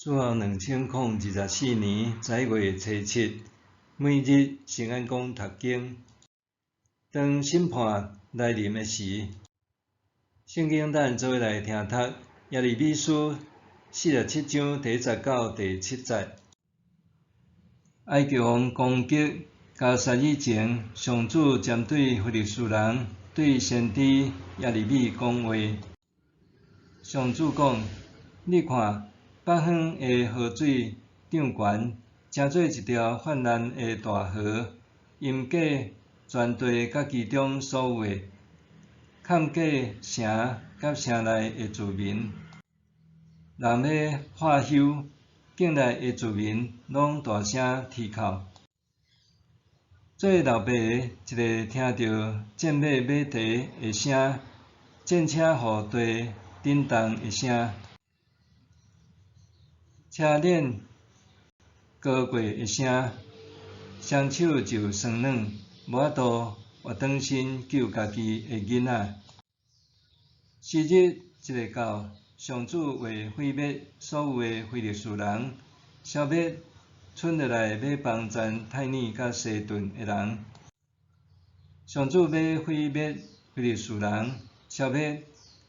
主後2024年11月初7，每日聖安講讀經。當審判來臨的時，聖經咱做伙來聽讀耶利米書47章第1節到第7節。埃及王攻擊迦薩以前，上主針對非利士人對先知耶利米講話。上主講：你看，北方的河水漲懸，成做一條泛濫的大河，淹過全地佮其中所有的，崁過城佮城內的住民。人欲喝休，境內的住民攏大聲啼哭。做老爸的一个聽著戰馬馬蹄的聲，戰車予地振動的聲，車輦高過的聲，雙手就酸軟，無法度活轉身救家己的囡仔。時日一下到，上主會毀滅所有的非利士人，消滅伸落來欲幫贊泰爾佮西頓的人。上主欲毀滅非利士人，消滅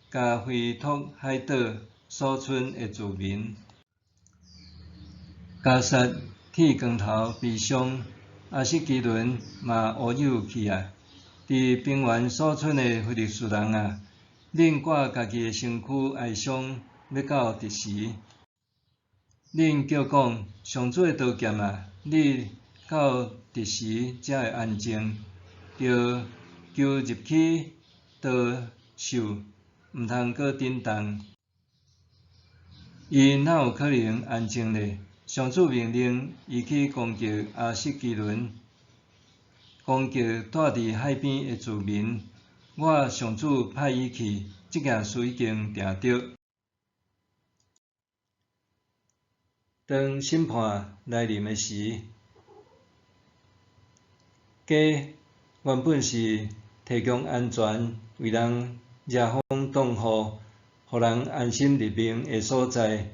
加菲托海島所剩的住民。迦薩剃光頭悲傷，阿實基倫嘛烏有去啊！佇平原所剩的非利士人啊，恁掛家己的身軀哀傷，欲到佇時？恁叫講：上主的刀劍啊，你到佇時才會安靜？著囚入去刀獸，毋通閣振動。伊哪有可能安靜呢？上主命令伊去攻擊阿實基倫，攻擊住佇海邊的住民。我上主派伊去，這件事已經定著。當審判來臨的時，家原本是提供安全、為人遮風擋雨、予人安心立命的所在。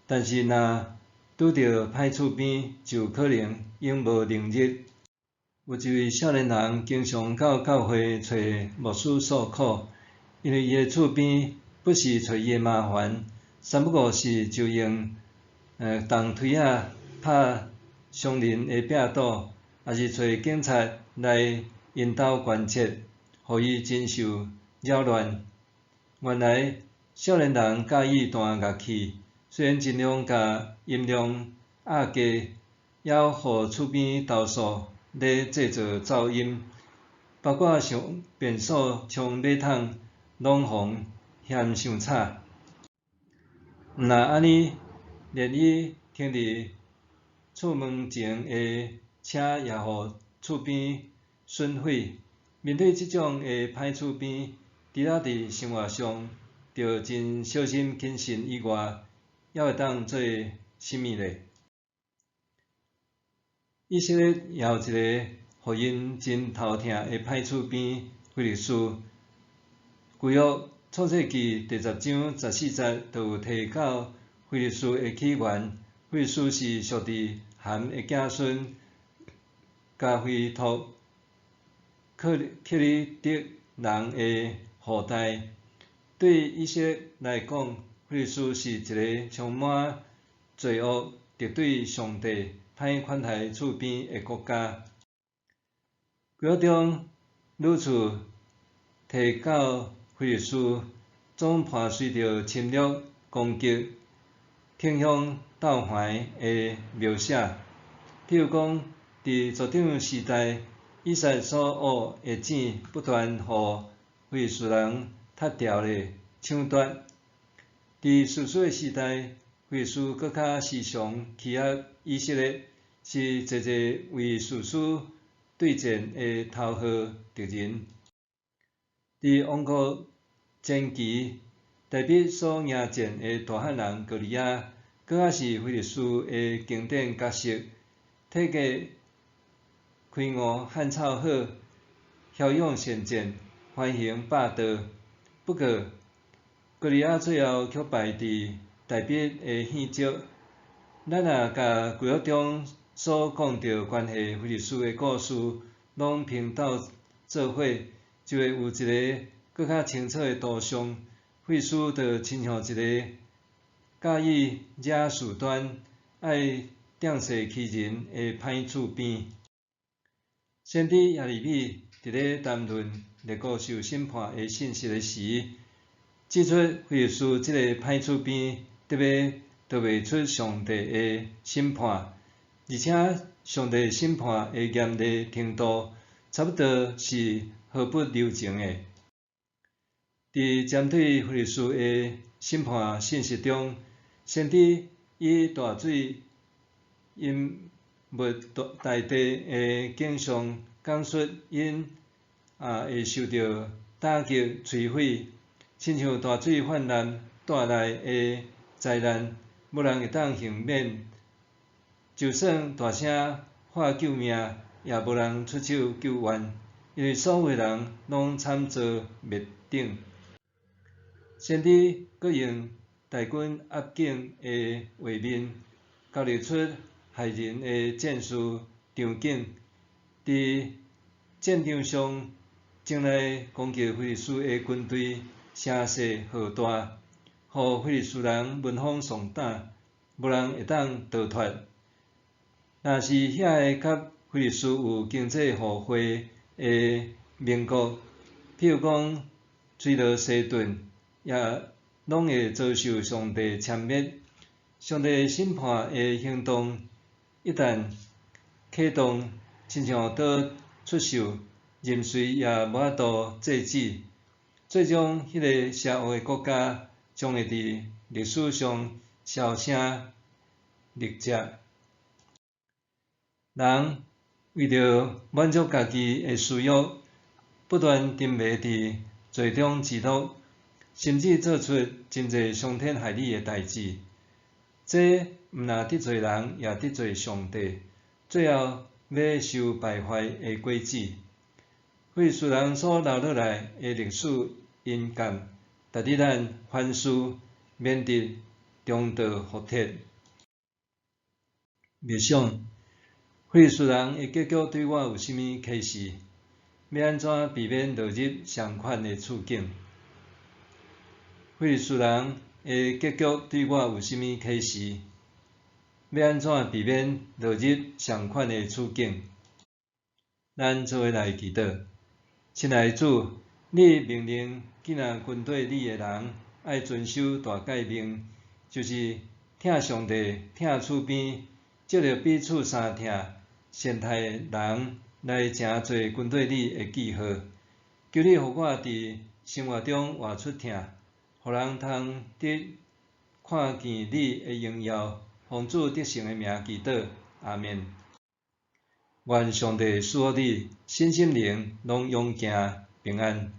但是若拄著歹厝邊，就可能永無寧日。有一位少年人經常到教會揣牧師訴苦，因為伊的厝邊不時揣伊麻煩，三不五時就用重錘仔拍傷人的壁堵，抑是揣警察來𪜶兜關切，予伊真受擾亂。原來少年人佮意彈樂器，雖然盡量共音量壓低，猶予厝邊投訴咧製造噪音，包括像便所沖馬桶，攏予人嫌傷吵。毋若按呢，連伊停佇厝門前的車也予厝邊損毀。面對這種的歹厝邊，除了佇生活上著真小心謹慎以外，猶會當做啥物咧？以色列也有一个予𪜶真頭疼的歹厝邊非利士。舊約創世記第10章14節就有提到非利士的起源。非利士是屬佇含的子孫迦非托克里特人的後代。對以色列來講，非利士是一个充滿罪惡、敵對上帝、歹款待厝邊的國家。舊約中屢次提到非利士總伴隨著侵略、攻擊、爭雄鬥橫的描寫。譬如講，佇族長時代，以撒所挖的井不斷予非利士人拆掉咧搶奪。佇士師的時代，非利士閣較時常欺壓以色列，是濟濟為士師對戰的頭號敵人。佇王國前期，大衛所迎戰的大漢人歌利亞，閣較是非利士的經典角色，體格魁梧漢草好，驍勇善戰，橫行霸道。不過，歌利亞最後卻敗佇大衛的獻石，咱若共舊約中所講著關係非利士的故事，攏拼鬥做伙，就會有一个閣較清楚的圖像。非利士就親像一个佮意惹事端、愛仗勢欺人的歹厝邊。先知耶利米佇咧談論列國受審判的信息的時，指出非利士這个歹厝邊得欲逃袂出上帝的審判，而且上帝審判的嚴厲程度，差不多是毫不留情的。佇針對非利士的審判信息中，先知以大水淹沒大地的景象講述𪜶也會受著打擊摧毀，親像大水泛濫帶來的災難，無人會當幸免。就算大聲喊救命，也無人出手救援，因為所有人攏慘遭滅頂。先知閣用大軍壓境的畫面，勾勒出駭人的戰事場景。佇戰場上，前來攻擊非利士的軍隊聲勢浩大，予非利士人聞風喪膽，無人會當逃脫。若是遐个佮非利士有經濟互惠的盟國，譬如講推羅西頓，也攏會遭受上帝殲滅。上帝審判的行動一旦啟動，親像刀出手，任誰也無法度制止。最終，彼个邪惡的國家將會佇歷史上銷聲匿跡。人為著滿足家己的私欲，不斷沉迷佇罪中之樂，甚至做出真濟傷天害理的代誌。這毋但得罪人，也得罪上帝，最後欲受敗壞的果子。非利士人所留落來的歷史印鑑，值得咱反思，免得重蹈覆轍。默想，非利士人的結局對我有啥物啟示？欲按怎避免落入相款的處境？非利士人的結局對我有啥物啟示？欲按怎避免落入相款的處境？咱做伙來祈禱。親愛的主，你命令建立軍隊裡的人愛遵守大誡命，就是疼上帝、疼厝邊，藉著彼此相疼，善待人來成做軍隊裡的記號。求你予我佇生活中活出疼，予人通得看見你的榮耀。奉主得勝的名祈禱，阿們。願上帝賜福你，身心靈攏勇健平安。